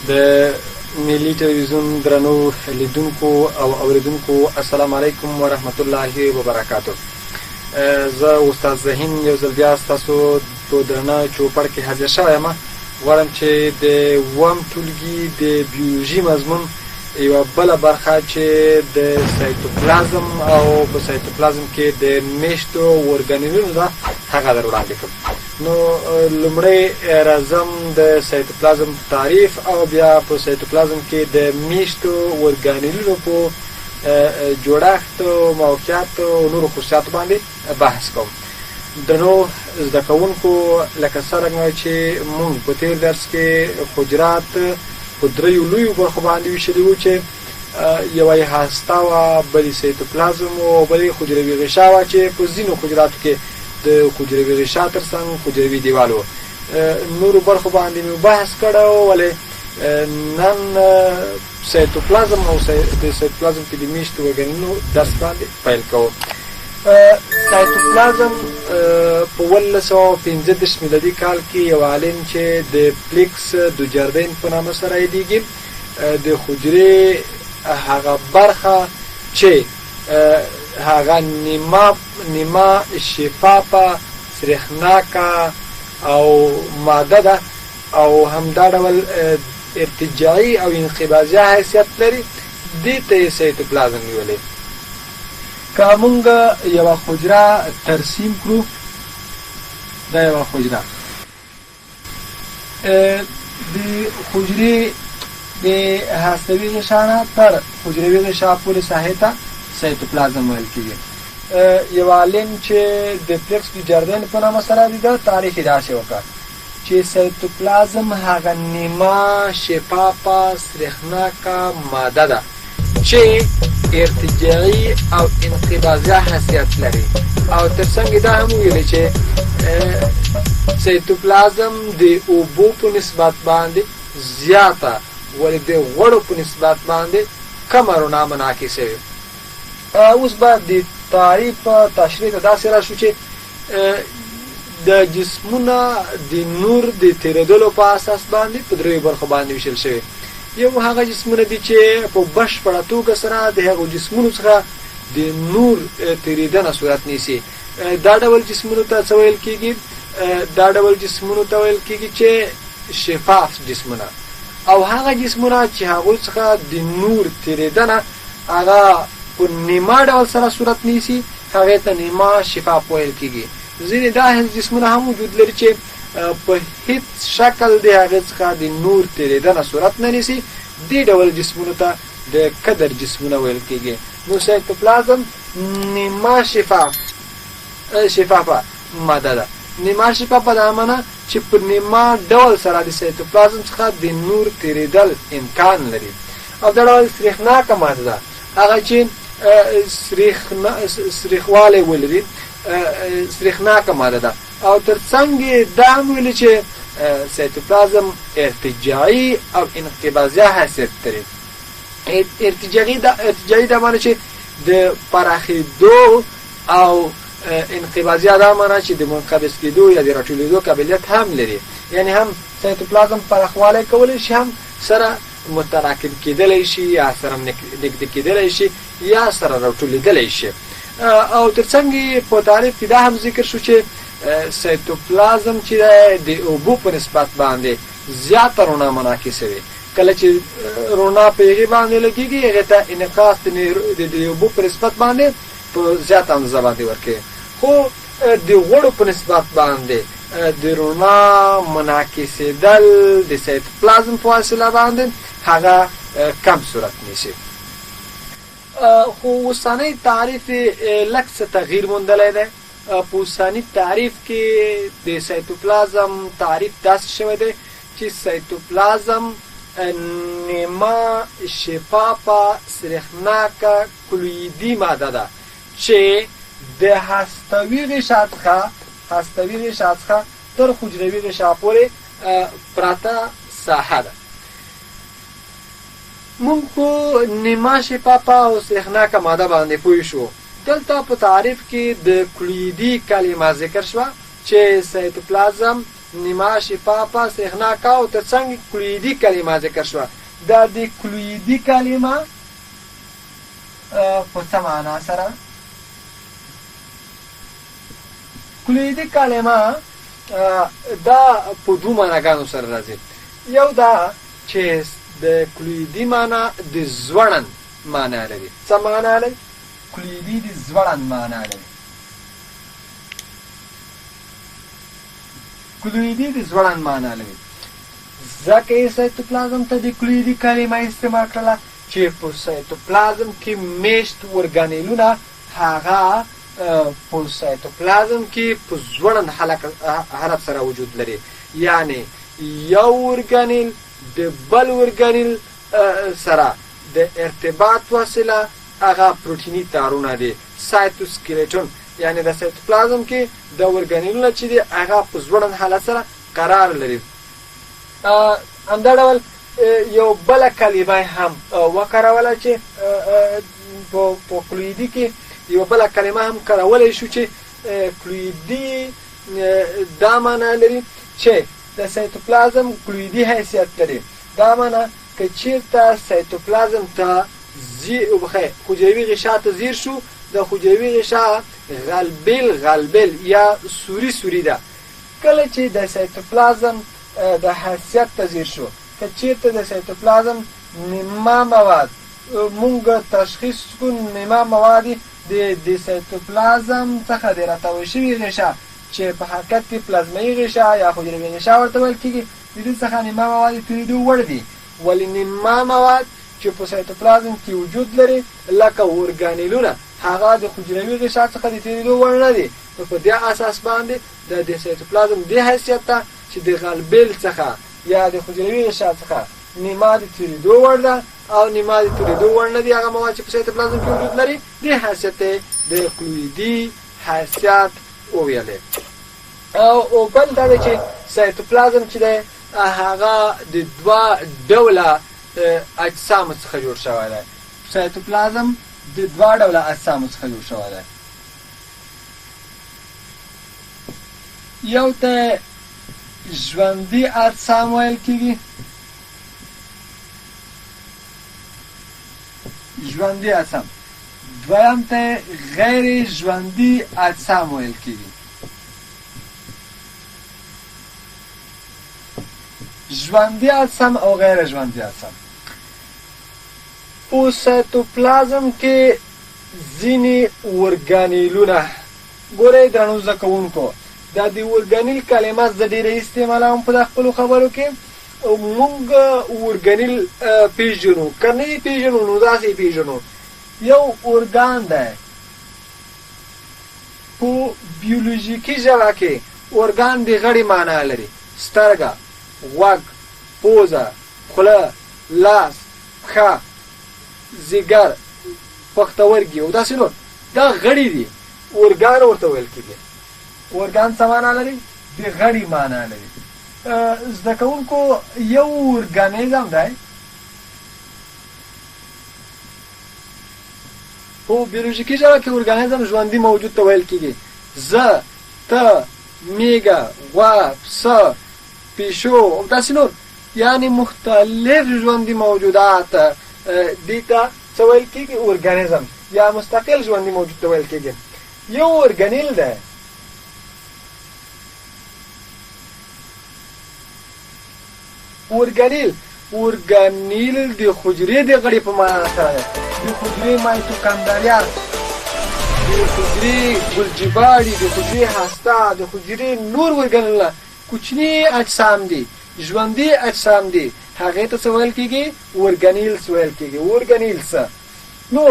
د ملي ټلویزیون درنو لیدونکو او اوریدونکو، السلام علیکم ورحمت الله وبرکاتو. زه استاد ذهین یو ځل بیا ستاسو په درنه چوپړ کې حاضر شوی یم. غواړم چې د اووم ټولګي د بیولوژي مضمون یوه بله برخه چې د سایتوپلازم او په سایتوپلازم کې د میشتو اورګانیلونو ده، هغه در وړاندې کړم. نو لومړی راځم د سایتوپلازم تعریف او بیا په سایتوپلازم کې د میشتو اورګانیلونو په جوړښت، موقعیت او نورو خصوصیاتو باندې بحث کوم. درنو زده کوونکو، لکه څرنګه چې مونږ په تیر درس کې حجرات په دریو لویو برخو باندې ویشلي وو، چې یوه یې هسته وه، بل یې سایتوپلازم و او بل یې حجروي غشا وه، چې په ځینو حجراتو کې د حجروي غشا ترڅنګ حجروي دیوال و. نورو برخو باندې مې بحث کړی، ولې نن سایتوپلازم او د سایتوپلازم کې د میشتو ارګانونو درس باندې پیل کوو. سایتوپلازم په 1735 میلادي کال کې یو عالم چې د پلیکس دوجاردین په نامه سره یادېږي، د حجرې هغه برخه چې هغه نیمه شفافه، سرېښناکه او ماده ده او همدا ډول ارتجاعي او انقباضي حیثیت لري، دې ته یې سایتوپلازم ویلی. که مونږ یوه حجره ترسیم کړو، دا یوه حجره، د حجرې د هستوي غشا نه تر حجروي غشا پورې ساحې ته سایتوپلازم ویل کېږي. یو عالم چې د پلیکس جاردین په نامه سره ده، تعریف یې داسې وکړ چې سایتوپلازم هغه نیمه شفافه، سرېښناکه ماده ده چې ارتجاعي او انقباضي حیثیت لري، او ترڅنګ دا هم ویلي چې سایتوپلازم د اوبو په نسبت باندې زیاته، ولې د غوړو په نسبت باندې کمه رڼا منعکسوي. اوس به د تعریف تشریح ته داسې راشو چې د جسمونه د نور د تیرېدلو په اساس باندې په دریو برخو باندې ویشل شوی. یو هغه جسمونه دي چې په بشپړه توګه سره د هغو جسمونو څخه د نور تیرېدنه صورت نیسي. دا ډول جسمونو ته څه ویل کیږي؟ دا ډول جسمونو ته ویل کیږي چې شفاف جسمونه. او هغه جسمونه چې هغوی څخه د نور تیرېدنه هغه په نیمه ډول سره صورت نیسي، هغې ته نیمه شفاف ویل کیږي. ځینې داسې جسمونه هم وجود لري چې په هیڅ شکل د هغې څخه د نور تیرېدنه صورت نه نیسي. دې ډول جسمونو ته د کدر جسمونه ویل کیږي. نو سایتوپلازم نیمه شفافه ماده ده. نیمه شفافه دا معنی چې په نیمه ډول سره د سایتوپلازم څخه د نور تیرېدل امکان لري، او دا ډول سریښناکه ماده ده، هغه چې سریښوالی ولري، سریښناکه ماده ده. او ترڅنګ یې دا هم ویلي چې سایتوپلازم ارتجاعي او انقباضي حیثیت لري. ارتجاعي دا معنی چې د پراخېدو، او انقباضي دا معنی چې د منقبض کېدو یا د راټولېدو قابلیت هم لري. یعنی هم سایتوپلازم پراخوالی کولی شي، هم سره متراکم کېدلی شي، یا سره نږدې کېدلی شي، یا سره راټولېدلی شي. او ترڅنګ په تعریف کې دا هم ذکر شو چې سایتوپلازم چې د اوبو په نسبت باندې زیاته رڼا منعکسوي. کله چې رڼا په هغې باندې لګېږي، هغې ته انعکاس د اوبو په نسبت باندې په زیاته اندازه باندې ورکوي، خو د غوړو په نسبت باندې د رڼا منعکسېدل د سایتوپلازم په وسیله باندې هغه کم صورت نیسي. خو اوسنی تعریف لږ څه تغییر موندلی دی. په اوسني تعریف کې د سایتوپلازم تعریف داسې شوی دی چې سایتوپلازم نیمه شفافه، سرېښناکه کلویدي ماده ده چې د هستوي غشا څخه تر حجروي غشا پورې پرته ساحه ده. مونږ په نیمه شفافه او سرېښناکه ماده باندې پوه شو. دلته په تعریف کې د کلویدي کلمه ذکر شوه چې سایتوپلازم نیمه شفافه سریښناکه او تر څنګ کلویدي کلمه ذکر شوه. دا د کلویدي کلمه په څه معنا سره؟ کلویدي کلمه دا په دوو معناګانو سره راځي. یو دا چې د کلویدي معنا د ځوړند معنا لري. څه معنا لري؟ کلویدي د ځوړند معنا لري. کلویدي د ځوړند معنا لري، ځکه یې سایتوپلازم ته د کلویدي کلمه استعمال کړله چې په سایتوپلازم کې میشت ارګانیلونه هغه په سایتوپلازم کې په ځوړند حالت سره وجود لري، یعنی یو ارګانیل د بل ارګانیل سره د ارتباط وسیله هغه پروتیني تارونه دي، سایتوسکلیټون، یعنی د سایتوپلازم کې د ارګانیلونه چې دي هغه په ځوړند حالت سره قرار لري. همدا ډول یو بله کلمه هم وکاروله چې په کلویدي کې یو بله کلمه هم کارولی شو چې کلویدي دا معنا لري چې د سایتوپلازم کلویدي حیثیت لري. دا معنا که چیرته سایتوپلازم ته وبخښئ حجروي غشا ته ځیر شو، د حجروي غشا غلبیل غلبیل یا سوري سوري ده. کله چې د سایتوپلازم د حیثیت ته ځیر شو، که چیرته د سایتوپلازم نیمه مواد مونږ تشخیص کړو، نیمه مواد د سایتوپلازم څخه د راتاوی شوي غشا چې په حقیقت کې پلازمایي غشا یا حجروي غشا ورته ویل کیږي، د دې څخه نیمه مواد تېرېدو وړ دي. ولې نیمه مواد چې په سایتوپلازم کې وجود لري لکه اورګانیلونه هغه د حجروي غشا څخه د تېرېدو وړ نه دي. نو په دې اساس باندې د سایتوپلازم دې حیثیت ته چې د غلبیل څخه یا د حجروي غشا څخه نیمه د تېرېدو وړ ده او نیمه د تېرېدو وړ نه دي، هغه مواد چې په سایتوپلازم کې وجود لري دې حیثیت ته د کلویدي حیثیت وویلې. او بل دا دی چې سایتوپلازم چې دی هغه د دوه ډوله اجسامو څخه جوړ شوی دی. سایتوپلازم د دوه ډوله اجسامو څخه جوړ شوی دی. یو ته ژوندي اجسام ویل کیږي، ژوندي اجسام، دویم ته غیر ژوندي اجسام ویل کیږي. ژوندي اجسام او غیر ژوندي اجسام. په سایتوپلازم کې ځینې اورګانیلونه، ګورئ درنو زده کوونکو، دا د اورګانیل کلمه زه ډېره استعمالوم په خپلو خبرو کې. مونږ اورګانیل پیژنو، که نه یې پیژنو نو داسې یې پیژنو. یو اورګان دی، په بیولوژیکي ژبه کې اورګان د غړي معنا لري. سترګه، غوږ، پوزه، خوله، لاس، پښه، ځیګر، پښتورګي او داسې نور، دا غړي دي، اورګان ورته ویل کېږي. اورګان څه معنا لري؟ د غړي معنا لري. زده کوونکو یو اورګانیزم دی، په بیولوژیکي ژبه کې اورګانیزم ژوندي موجود ته ویل کېږي. زه، ته، میږه، غوا، پسه، پیشو او داسې نور، یعنی مختلف ژوندي موجودات دې ته څه ویل کېږي؟ اورګانیزم یا مستقل ژوندي موجود ته ویل کېږي. یو اورګانیل دی، اورګانیل، اورګانیل د حجرې د غړي په معنا سره دی. د حجرې مایتوکاندریا، د حجرې ګلجباړي، د حجرې هسته، د حجرې نور اورګانیلونه کوچني اجسام دي، ژوندي اجسام دي، هغې ته څه ویل کېږي؟ اورګانیلز ویل کېږي، اورګانیلز. نو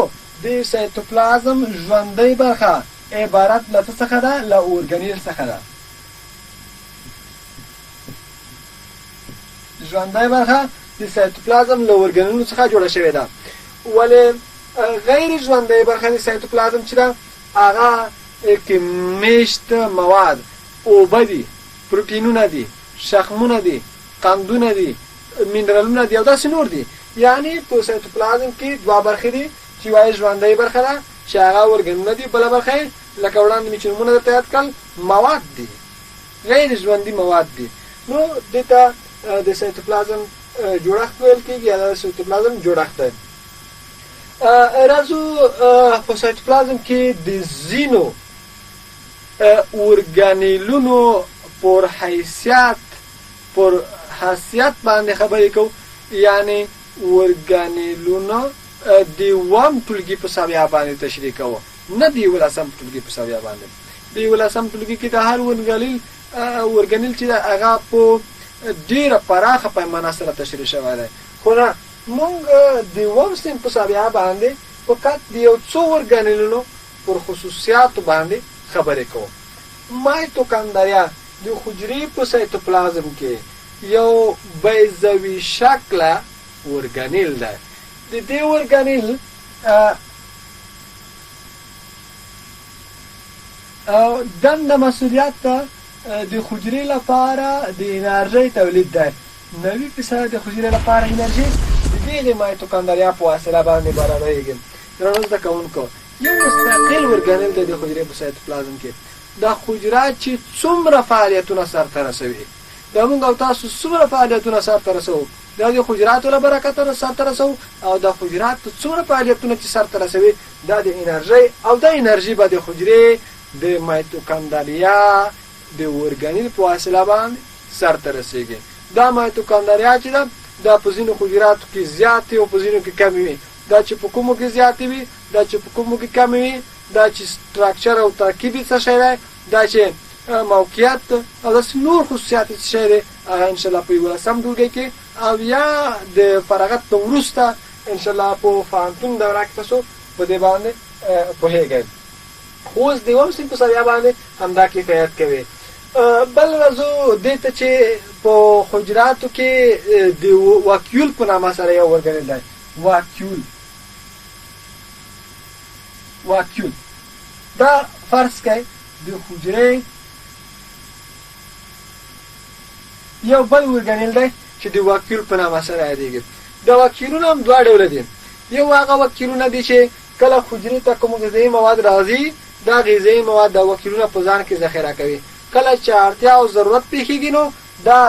د سایتوپلازم ژوندۍ برخه عبارت له څه څخه ده؟ له اورګانیل څخه ده. ژوندۍ برخه د سایتوپلازم له اورګانونو څخه جوړه شوې ده. ولې غیر ژوندۍ برخه د سایتوپلازم چې ده هغه کې میشت مواد اوبه دي، پروتینونه دي، شخمونه دي، قندونه دي، منرالونه دي او داسې نور دي. یعنی په سایتوپلازم کې دوه برخې دي چې یوه یې ژوندۍ برخه ده چې هغه اورګانونه دي، بله برخه یې لکه وړاندې مې چې نومونه درته یاد کړل مواد دي، غیر ژوندي مواد دي. نو دې ته د سایتوپلازم جوړښت ویل کېږي یا د سایتوپلازم جوړښت دی. راځو په سایتوپلازم کې د ځینو اورګانیلونو پر حیثیت پر حیثیت باندې خبرې کوو، یعنې اورګانیلونه د اووم ټولګي په سویه باندې تشریح کوو، نه د یولسم ټولګي په سویه باندې. د یولسم ټولګي کې د هر اورګانیل اورګانیل چې ده هغه په ډیره پراخه پیمانه سره تشریح شوی دی، خو نه، مونږ د اووم صنف په سویه باندې فقط د یو څو اورګانیلونو پر خصوصیاتو باندې خبرې کوو. مایتوکاندریا د حجرې په سایتوپلازم کې یو بیضوي شکله اورګانیل دی. د دې اورګانیل دنده مسؤلیت د حجرې لپاره د انرژۍ تولید دی. 90% د حجرې لپاره انرژي د دغې مایتوکاندریا په واسطه باندې برابرېږي. درنو زده کوونکو، یو مستقل اورګانیل دی د حجرې په سایتوپلازم کې. دا حجره چې څومره فعالیتونه سرته رسوي، دا موږ او تاسو څومره فعالیتونه سرته رسوو، دا د حجراتو له برکته سرته رسوو، او دا حجرات څومره فعالیتونه چې سرته رسوي دا د انرژۍ، او دا انرژي به د حجرې د مایتوکاندریا د اورګانیل په واسطه باندې سرته رسیږي. دا مایتوکاندریا چې ده دا په ځینو حجراتو کې زیاتې او په ځینو کې کمې وي. دا چې په کومو کې زیاتې وي، دا چې په کومو کې کمې وي، دا چې سټرکچر او ترکیب یې څه شی دی، دا چې موقعیت او داسې نور خصوصیات یې څه شی دی، هغه انشاءالله په یولسم ټولګي کې او یا د فراغت نه وروسته انشاءالله په پوهنتون دوره کې تاسو په دې باندې پوهېږئ. خو اوس د یوم صنف په سویه باندې همدا کفایت کوي. بل راځو دې ته چې په حجراتو کې د واکیول په نامه سره یو اورګانیل دی. واکیول، واکیول دا فرض کړئ د حجرې یو بل اورګانیل دی چې د واکیول په نامه سره یادېږي. دا واکیولونه هم دوه ډوله دي. یو هغه واکیولونه دي چې کله حجرې ته کوم غذایي مواد راځي، دا غذایي مواد دا واکیولونه په ځان کې ذخیره کوي. کله چې اړتیا او ضرورت پېښېږي نو دا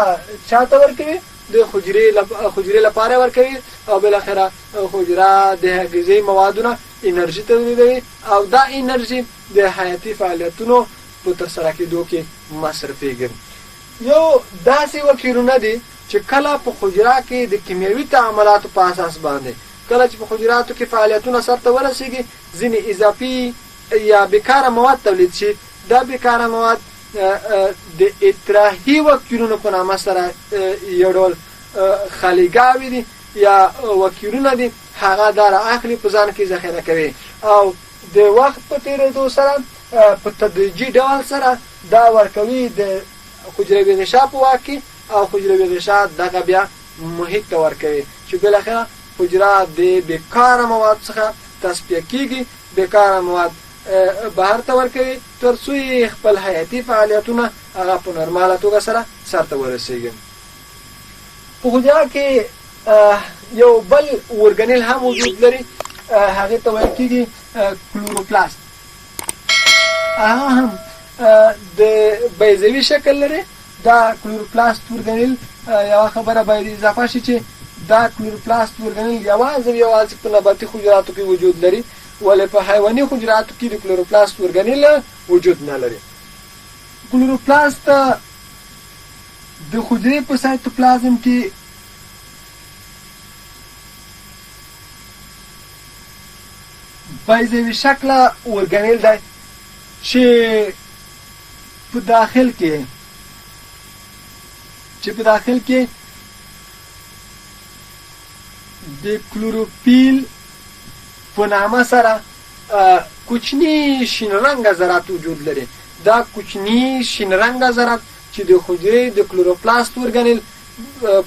چا ته ورکوي؟ د حجرې لپاره ورکوي، او بالاخره حجره د غذایي موادو نه انرژي تولیدوي، او دا انرژي د حیاتي فعالیتونو په ترسره کېدو کې مصرفېږي. یو داسې وکیلونه دي چې کله په حجره کې د کیمیاوي تعاملاتو په اساس باندې کله چې په حجراتو کې فعالیتونه سرته ورسیږي، ځینې اضافي یا بیکاره مواد تولید شي. دا بیکاره مواد د اطراحي وکیلونو په نامه سره یو ډول خالیګاوې دي یا وکیلونه دي، هغه دا را اخلي په ځان کې ذخیره کوي، او د وخت په تېرېدو سره په تدریجي ډول سره دا ورکوي د حجروي غشا په واک کې، او حجروي غشا دغه بیا محیط ته ورکوي چې بالاخره حجره د بېکاره مواد څخه تصفیه کیږي، بېکاره مواد بهر ته ورکوي تر څو یې خپل حیاتي فعالیتونه هغه په نورماله توګه سره سرته ورسیږي. په حجره کې یو بل اورګانیل هم وجود لري، هغې ته ویل کیږي کلوروپلاست. هغه هم د بیضوي شکل لري. دا کلوروپلاست اورګانیل، یوه خبره باید اضافه شي چې دا کلوروپلاست اورګانیل یوازې په نباتي حجراتو کې وجود لري، ولې په حیواني حجراتو کې د کلوروپلاست اورګانیل وجود نه لري. کلوروپلاست د حجرې په سایتوپلازم کې بیضوي شکله اورګانیل دی چې په داخل کې د کلوروفیل په نامه سره کوچني شین رنګه ذرات وجود لري. دا کوچني شین رنګه ذرات چې د حجرې د کلوروپلاست اورګانیل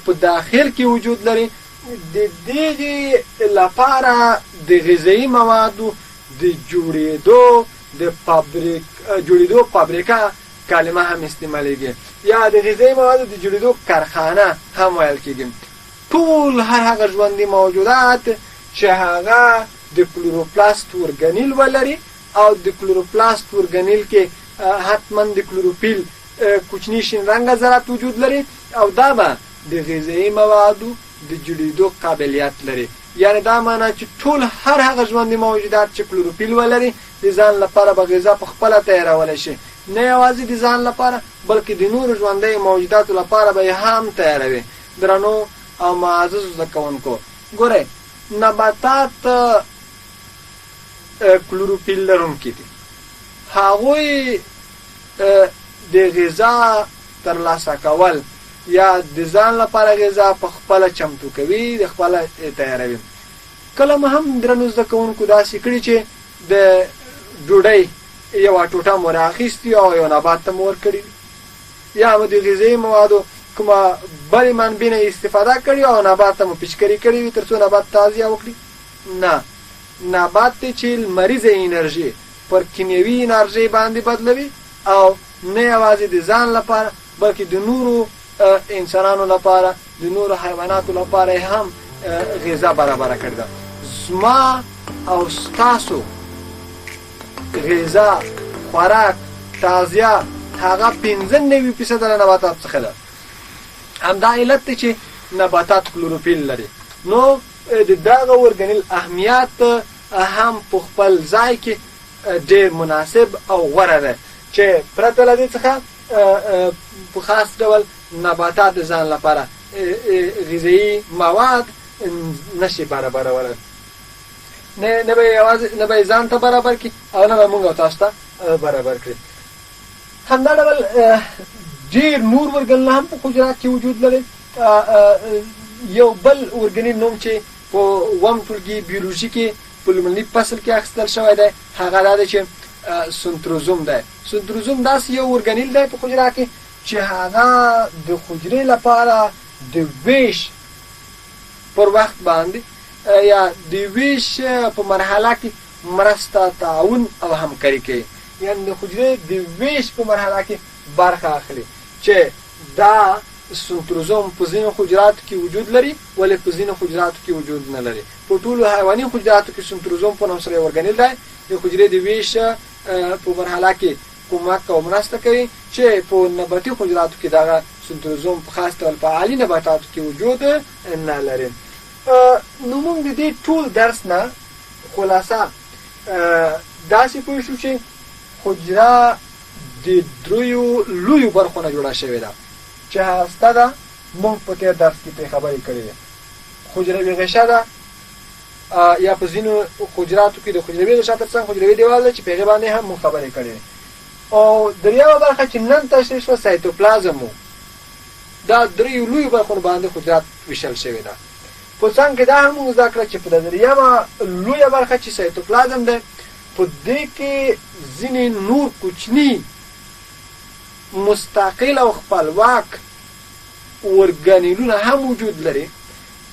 په داخل کې وجود لري، د دې لپاره د غذایي موادو د جوړېدو د جوړېدو فابریکه کلمه هم استعمالیږي، یا د غذایي موادو د جوړېدو کارخانه هم ویل کېږي. ټول هر هغه ژوندي موجودات چې هغه د کلوروپلاست اورګانیل ولري او د کلوروپلاست اورګانیل کې حتما د کلوروفیل کوچني شین رنګه ذرات وجود لري، او دا به د غذایي موادو د جوړېدو قابلیت لري. یعنې دا مانا چې ټول هر هغه ژوندي موجودات چې کلوروفیل ولري د ځان لپاره به غذا په خپله تیارولی شي، نه یوازې د ځان لپاره بلکې د نورو ژوندیو موجوداتو لپاره به یې هم تیاروي. درنو او معززو زده کوونکو! ګورئ نباتات کلوروفیل لرونکي دي، هغوی د غذا ترلاسه کول یا د ځان لپاره غذا په خپله چمتو کوي، د خپله تیاروي. کله مو هم درنو زده کوونکو داسې کړي چې د ډوډۍ یوه ټوټه مو راخیستي او یو نبات ته مو ورکړي وي، یا مو د غذایي موادو کومه بلې منبع نه استفاده کړې او نبات ته مو پیچکري کړې وي ترڅو نبات تغذیه وکړي؟ نه، نبات دی چې لمریزه انرژي پر کیمیاوي انرژۍ باندې بدلوي او نه یوازې د ځان لپاره بلکې د نورو انسانانو لپاره، د نورو حیواناتو لپاره یې هم غذا برابره کړې ده. زما او ستاسو غذا، خوراک، تغذیه هغه 95% له نباتاتو څخه ده. همدا علت دی چې نباتات کلوروفیل لري. نو د دغه اورګنیل اهمیت هم په خپل ځای کې ډېر مناسب او غوره دی چې پرته له دې څخه په خاص ډول نباتات د ځان لپاره غذایي مواد نشي برابرولی، نه به یوازې نه به ځان ته برابر کړي او نه به موږ او تاسو ته برابر کړي. همدا ډول ډېر نور ورګنونه هم په حجرات کې وجود لري. یو بل ورګني نوم چې په اووم ټولګي بیولوژي کې په لومړني فصل کې اخیستل شوی دی هغه دا دی چې سنتروزوم دی. سنتروزوم داسې یو اورګانیل دی په حجره کې چې هغه د حجرې لپاره د ویش پر وخت باندې یا د ویش په مرحله کې مرسته، تعاون او همکاري کوي، یعنې د حجرې د ویش په مرحله کې برخه اخلي چې دا سنتروزوم په ځینو حجراتو کې وجود لري ولې په ځینو حجراتو کې وجود نه لري. په ټولو حیواني حجراتو کې سنتروزوم په نوم سره یو اورګانیل دی، د حجرې د ویش په مرحله کې کومک او مرسته کوي چې په نباتي حجراتو کې دغه سنتروزوم په خاص ډول په عالي نباتاتو کې وجود نه لري. نو موږ د دې ټول درس نه خلاصه داسې پوه شو چې حجره د دریو لویو برخو نه جوړه شوې ده چې هسته ده، موږ په تېر درس کې پرې خبرې کړې وې، حجروي غشا ده یا په ځینو حجراتو کې د حجروي غشا تر څنګ حجروي دیوال ده چې په هغې باندې هم موږ خبرې کړې وې، او دریمه برخه چې نن تشریح شوه سایتوپلازم و. دا دریو لویو برخو باندې حجرات ویشل شوې ده. په څنګ کې دا هم موږ زده کړه چې په دریمه لویه برخه چې سایتوپلازم ده په دې کې ځینې نور کوچني مستقل او خپلواک اورګانیلونه هم وجود لري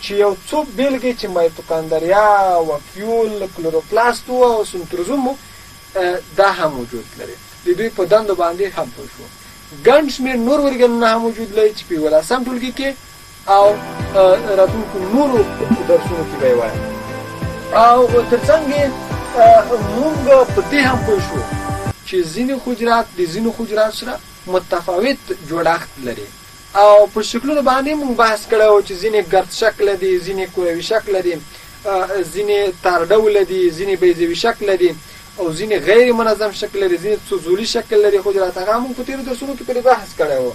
چې یو څو بېلګې چې مایتوکاندریا، وکیول، کلوروپلاست او سنتروزوم دا هم وجود لري. د دوی په دندو باندې هم پوه شو. ګڼ شمېر نور اورګانونه هم وجود لري چې په یولسم ټولګي کې او راتلونکو نورو درسونو کې به یې وایم. او ترڅنګ یې موږ په دې هم پوه شو چې ځینې حجرات د ځینو حجراتو سره متفاوت جوړښت لري او په شکلونو باندې موږ بحث کړی و چې ځینې ګرد شکله دي، ځینې کروي شکله دي، ځینې تار ډوله دي، ځینې بیضوي شکله دي او ځینې غیر منظم شکل لري، ځینې څو شکل لري حجرات. هغه موږ په تېرو درسونو کې پرې بحث کړی و.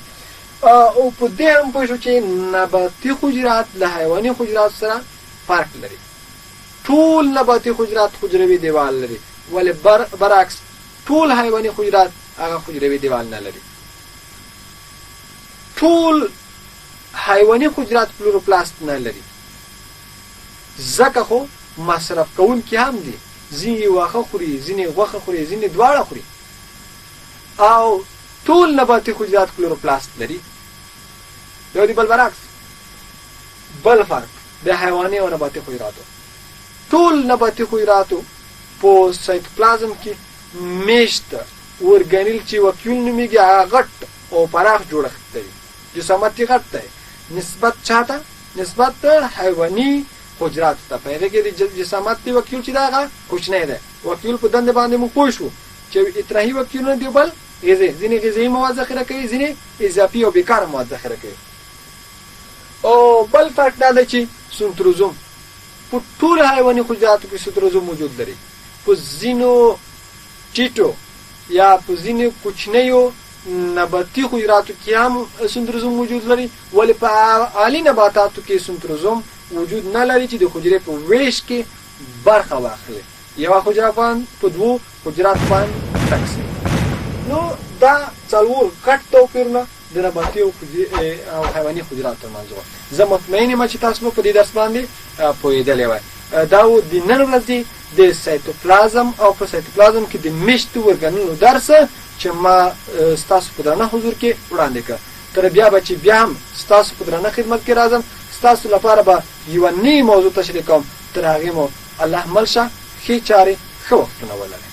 او په دې هم پوه شو چې نباتي حجرات له حیواني حجراتو سره فرق لري. ټول نباتي حجرات حجروي دیوال لري، ولې برعکس ټول حیواني حجرات هغه حجروي دیوال نه لري. ټول حیواني حجرات کلوروپلاست نه لري، ځکه خو مصرف کوونکي هم دي، ځینې واښه خوري، ځینې غوښه خوري، ځینې دواړه خوري. او ټول نباتي حجرات کلوروپلاست لري، یو د بل برعکس. بل فرق د حیواني او نباتي حجراتو، ټول نباتي حجراتو په سایتوپلازم کې میشت اورګانیل چې وکیول نومیږي هغه غټ او پراخ جوړښت لري، جسامت یې غټ دی نسبت چاته؟ نسبت حیواني حجراتو ته. په هغې کې د جسامت د وکیول چې دی هغه کوچنی دی. وکیول په دندې باندې موږ پوه شو چې اطراحي وکیولونه د بل غذایي، ځینې غذایي مواد ذخیره کوي، ځینې اضافي او بیکاره مواد ذخیره کوي. او بل فرق دا دی چې سنتروزوم په ټولو حیواني حجراتو کې سنتروزوم وجود لري. په ځینو ټیټو یا په ځینو کوچنیو نباتي حجراتو کې هم سنتروزوم وجود لري، ولې په عالي نباتاتو کې سنتروزوم وجود نه لري چې د حجرې په ویش کې برخه واخلي. یوه حجره باند په دوو حجراتو باندې تقسیم. نو دا څلور غټ توپیرونه د نباتي او او حیواني حجراتو ترمنځ وو. زه مطمئن یم چې تاسو به په دې درس باندې پوهېدلی وای. دا و د نن ورځې د سایتوپلازم او په سایتوپلازم کې د میشتو ارګانونو درس چې ما ستاسو په درنه حضور کې وړاندې کړ. تر بیا به چې بیا هم ستاسو په درنه خدمت کې راځم، ستاسو لپاره به یوه نوې موضوع تشریح کوم. تر هغې مو الله مل شه، ښې چارې، ښه وختونه ولرئ.